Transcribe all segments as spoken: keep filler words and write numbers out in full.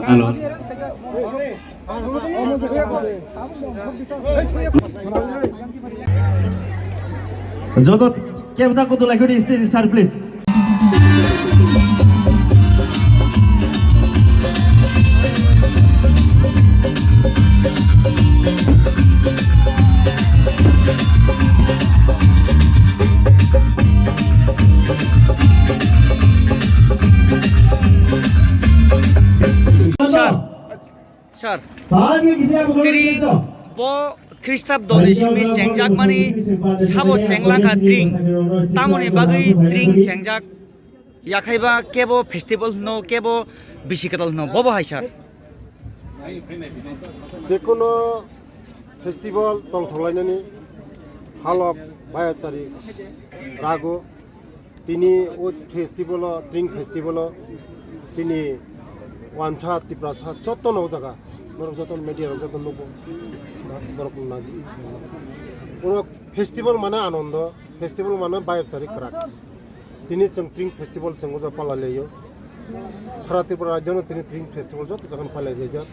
Hello. Joto kebda kudu lakhudi stage sir, please. Sir. Sir, tiri bo Khristabdoni simi chengjakmani sabo chenglakha tring, tamoni bagwi tring chengjak yakhaiba kebo festival hwno, kebo bisi kwtal hwno, bobo hai sir? Jekono festival tongthok lainani halok bayapchari rago. Tini o festival o, Tring festival o chini wansa Tiprasa jotono o jaga, norok joto media rok joto nugo, borok nagi. Oro festival mane anondo, festival mane bayapchari kwrak. Tini chwng Tring festival chwng o jaga palai laio. Sara Tripura rajyo no tini Tring festival joto jaga palai laijak.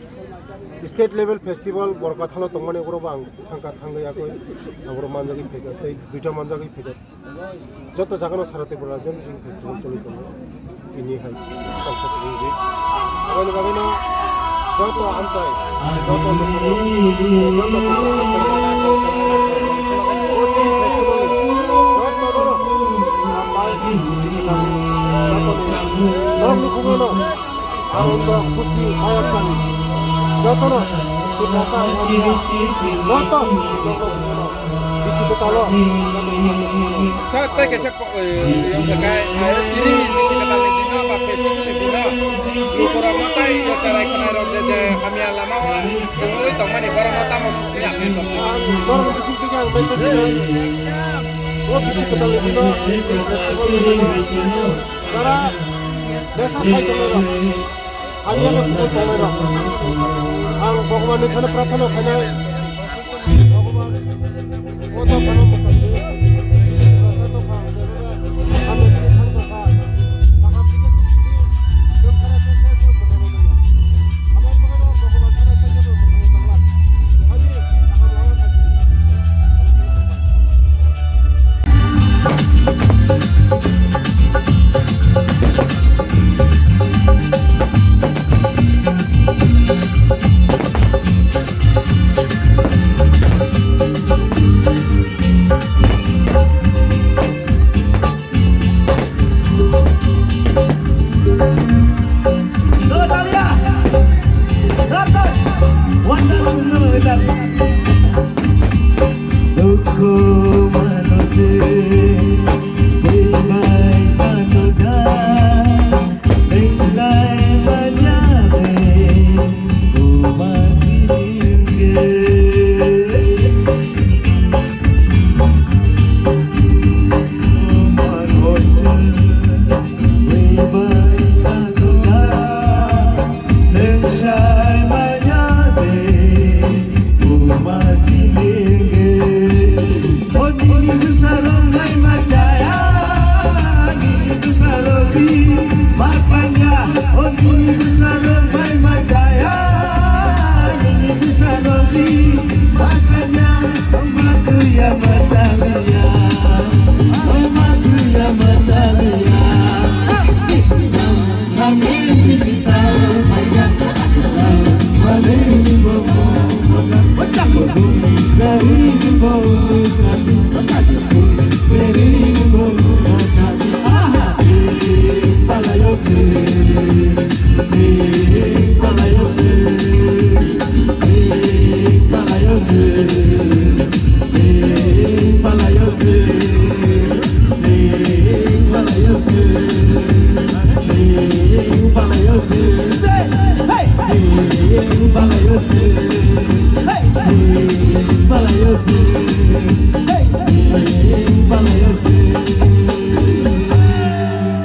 State level festival Borkathalo tongmani oro bo ang thangkha, thangwi yakwi ang oro manjagwi phaikha, tei duita manjagwi phaikha. Joto jagano sara Tripura rajyo ni Tring festival choli tongo. Tini hai tongthok wngwi. Aboni bagwino joto amchai, joto luku, joto Tripura rajyo ni Tring festival ni joto no hambai bisi kwtal ni joto ni norok ni bukuno. Arondo khusi bayapchari jotono Tiprasa wansa joto bisi kwtalo. Sir, tei kaisa ko-, eh, yang khe kai, ayo tini ni bisi kwtal ni dino ba festival ni dino. Lukurok no tai yo cherai khwnai rok je, je hamya lama o tongwi tongmani borok no tamo sukya khe tong. Ang borok ni bising twi ang message rwnai. O bisi kwtal ni dino festival ni dino. Jara besa phai tongnai rok, hamya no kubun tongnai rok, ang Bhagwan ni thani prarthana khainai, Bhagwan, o dophano mwthang di, chini Tiprasa dopha hamya tini thang tongkha, kaham khe tubudi, nwng sara sasa khe mwthangwi manya. Amai bagwino Bhagwan sara sasa khe mwthangwi tongla, thani kaham lama thang di.